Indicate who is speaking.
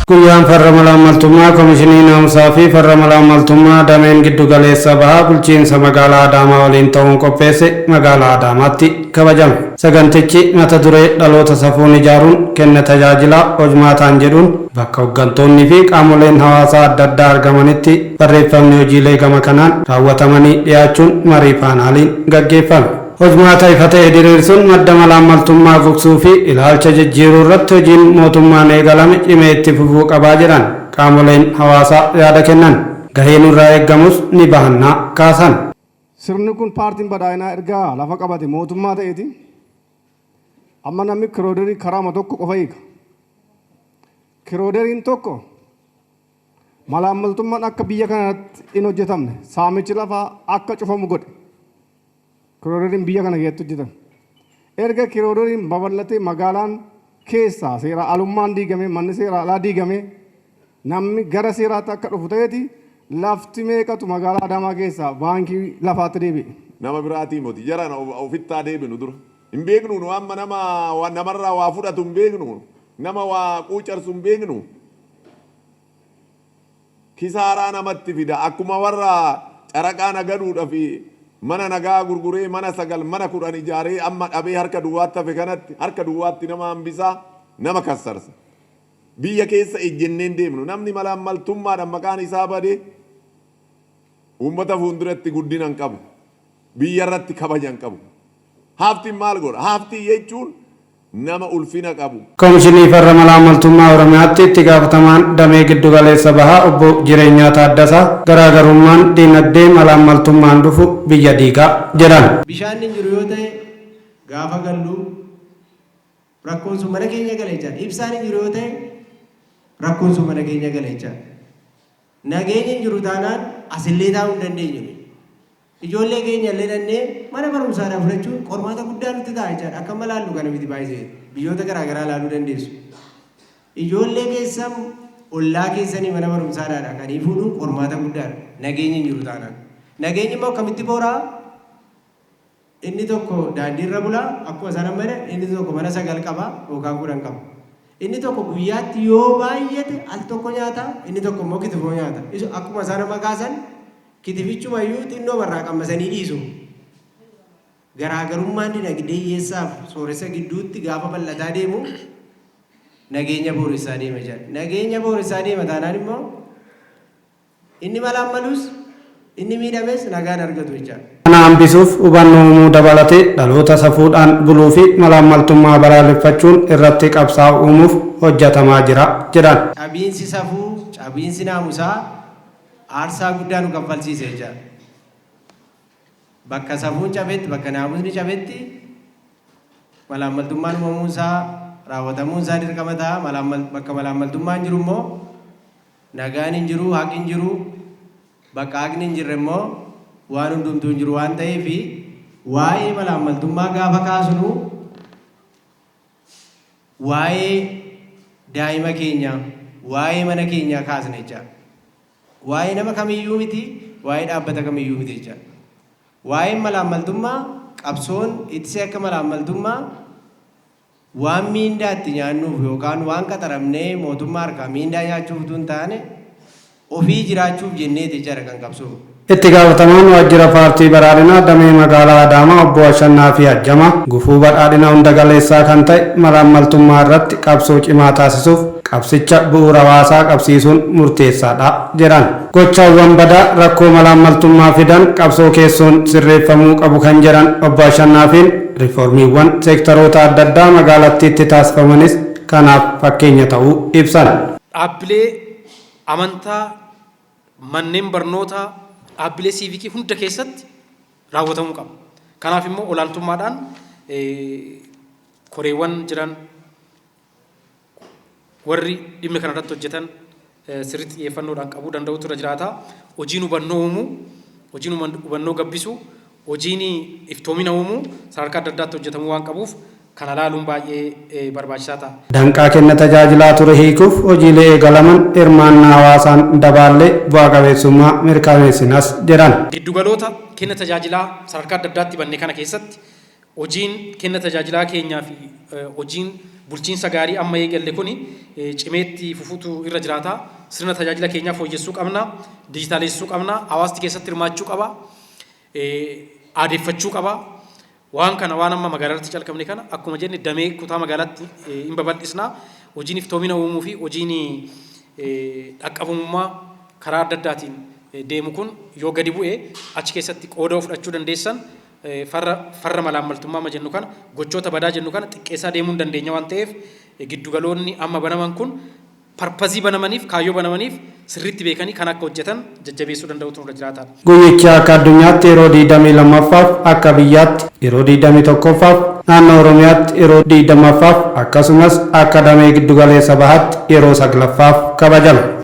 Speaker 1: Guyyaan farra malaammaltummaa Komishinii Naamusaa fi Farra Malaammaltummaa Dameen Giddugaleessa Bahaa Bulchiinsa Magaalaa Adaamaa waliin ta'uun qopheesse Magaalaa Adaamaatti kabajame. Sagantichi mata duree Dhaloota Safuun Ijaaruun Kenna Tajaajilaa Hojmaataan jedhuun bakka hoggantoonnii fi qaamoleen hawaasaa adda addaa argamanitti barreeffamni hojiilee gama kanaan raawwatamanii dhiyaachuun marii paanaaliin gaggeeffame. Hojmaata ifa ta'e diriirsuun madda malaammaltummaa gogsuu fi ilaalcha jijjiiruu irratti hojiin mootummaan eegalame cimee itti fufuu qabaa jedhan qaamoleen hawaasaa yaada kennan. Gahee nurraa eeggamus ni bahannaa kaasan.
Speaker 2: Sirni kun Paartiin Badhaadhinaa erga lafa qabate mootummaa ta'eeti amma namni kirooderii karaama tokko qofa hiika. Kirooderiin tokko malaammaltummaan akka biyya kanatti hin hojjetamne, saamichi lafaa akka cufamu godhe. Kirooderiin biyya kana keessatti hojjetame. Erga kirooderiin babal'atee magaalaan keessaa seera alummaan diigame, manni seera alaa diigame, namni gara seeraatti akka dhufu ta'eeti lafti meeqatu magaalaa Adaamaa keessaa baankii lafaatti deebi'e.
Speaker 3: Nama biraatii moti jarana ofittaa deebinu dura. Hin beeknu nu amma nama namarraa waa fudhatu hin beeknu. Nama waa quucarsu hin beeknu. Kisaaraa namatti fida. Akkuma warra caraqaa nagaduudhaaf mana nagaa gurguree mana 9 mana 10 ijaaree amma dhabee harka duwwaatti hafe kanatti harka duwwaatti nama hambisaa nama kassarsa. Biyya keessa ejjennee hin deemnu. Namni malaammaltummaadhaan maqaan isaa bade uummata fuulduratti guddina hin qabu. Biyya irratti kabaja hin qabu. Haaftiin maal godha? Haaftii jechuun nama ulfina qabu.
Speaker 1: Komishinii Farra Malaammaltummaa Oromiyaatti Itti Gaafatamaan Damee Giddugaleessa Bahaa Obbo Jireenyaa Taaddasaa, garaagarummaan diinagdee malaammaltummaan dhufu biyya diiga jedhan.
Speaker 4: Bishaan hin jiru yoo ta'e gaafa gallu rakkoon sun mana keenya gala jechaadha. Ibsaan hin jiru yoo ta'e rakkoon sun mana keenya gala jechaadha. Nageenyi hin jiru taanaan asillee taa'uu hin dandeenyu. Ijoollee keenya illee dhannee mana barumsaadhaa fudhachuun qormaata guddaa nutti ta'a jechaadha. Akka amma laallu kana miti baay'isee biyyoota garaa garaa ilaaluu dandeessu. Ijoollee keessan ollaa keessanii mana barumsaadhaa dhaqanii fuudhuun qormaata guddaadha. Nageenyi hin jiru taanaan. Nageenyi immoo akkamitti boora'a? Inni tokko daandiirra bula, akkuma isaan amma jedhan, inni tokko mana 9 qaba yookaan 10 qaba. Inni tokko guyyaatti yoo baay'ate al tokko nyaata, inni tokko immoo kitifoo nyaata. Isu akkuma isaan amma kaasan kitifichuma iyyuu xinnoo irraa qammasanii dhiisu. Garaagarummaan dinagdee hiyyeessaaf sooressa gidduutti gaafa bal'ataa deemu nageenya booressaa deema jedha. Nageenya booressaa deema taanaan immoo Inni malaammalus, inni miidhames nagaa hin argatu jechaadha.
Speaker 1: Kana hambisuuf hubannoo uumuu dabalatee dhaloota safuudhaan buluufi malaammaltummaa balaaleffachuun irratti qabsaa'u uumuuf hojjetamaa jira jedhan.
Speaker 4: Cabiinsi safuu, cabiinsi naamusaa aarsaa guddaa nu kaffalsiise jechaadha. Bakka safuun cabetti, bakka naamusni cabetti malaammaltummaan uumamuun isaa, raawwatamuun isaa dirqama ta'a. Bakka malaammaltummaan jiru immoo Nagaan hin jiru, haqi hin jiru, bakka haqni hin jirre immoo waan hundumtuu hin jiru waan ta'eef waa'ee malaammaltummaa gaafa kaasnu waa'ee daa'ima keenyaa, waa'ee mana keenyaa kaasna jechaadha. Waa'ee nama kamiyyuu miti, waa'ee dhaabbata kamiyyuu miti jechaadha. Waa'een malaammaltummaa qabsoon ittisa yakka malaammaltummaa Waan miindaa itti nyaannuuf yookaan waan qaxaramnee mootummaa harkaa miindaa nyaachuuf utuu hin taane ofii jiraachuuf jenneeti jechaadha kan qabsoofnu.
Speaker 1: Itti Gaafatamaan Waajjira Paartii Badhaadhinaa Damee Magaalaa Adaamaa Obbo Ashannaafii Hajjamaa, gufuu badhaadhina hunda galeessaa kan ta'e malaammaltummaa irratti qabsoo cimaa taasisuuf qabsicha bu'uura hawaasaa qabsiisuun murteessaadha jedhan. Gochaawwan badaa rakkoo malaammaltummaa fidan qabsoo keessoon sirreeffamuu qabu kan jedhan Obbo Ashannaafiin, riifoormiiwwan seektaroota adda addaa magaalattiitti taasifamanis kanaaf fakkeenya ta'uu ibsan.
Speaker 5: Dhaabbilee amantaa, manneen barnootaa, dhaabbilee siivikii hunda keessatti raawwatamuu qaba. Kanaaf immoo olaantummaadhaan koreewwan jiran, Warri dhimma kana irratti hojjetan sirriitti xiyyeeffannoodhaan qabuu danda'utu irra jiraata. Hojiin hubannoo uumuu, hojiin hubannoo gabbisuu, hojiin iftoomina uumuu sadarkaa adda addaatti hojjetamuu waan qabuuf kana laaluun baay'ee barbaachisaa ta'a.
Speaker 1: Danqaa kenna tajaajilaa ture hiikuuf hojiilee eegalaman hirmaannaa hawaasaan dabaallee bu'aa qabeessummaa mirkaneessinas jedhan.
Speaker 5: Giddugaloota kenna tajaajilaa sadarkaa adda addaatti banne kana keessatti Hojiin kenna tajaajilaa keenyaa fi hojiin bulchiinsa gaarii amma eegalle kuni cimeetti fufuutu irra jiraata. Sirna tajaajila keenyaa fooyyessuu qabna, dijitaalessuu qabna, hawaasni keessatti hirmaachuu qaba, aadeeffachuu qaba. Waan kana, waan amma magaalaatti calqabne kana, akkuma jenne damee kutaa magaalaatti hin babal'isna. Hojiin iftoomina uumuu fi hojiin dhaqqabummaa karaa adda addaatiin deemu kun yoo gadi bu'e, achi keessatti qooda fudhachuu dandeessan, farra malaammaltummaa amma jennu kana, gochoota badaa jennu kana xiqqeessaa deemuu hin dandeenya waan ta'eef, giddugaloonni amma banaman kun purpose banamaniif, kaayyoo banamaniif sirriitti beekanii kan akka hojjetan jajjabeessuu danda'utu nurra jiraata.
Speaker 1: Guyyichi akka addunyaatti yeroo 22ffaaf, akka biyyaatti yeroo 21ffaaf, naannoo Oromiyaatti yeroo 20ffaaf, akkasumas akka damee giddugaleessa bahaatti yeroo saglaffaaf kabajame.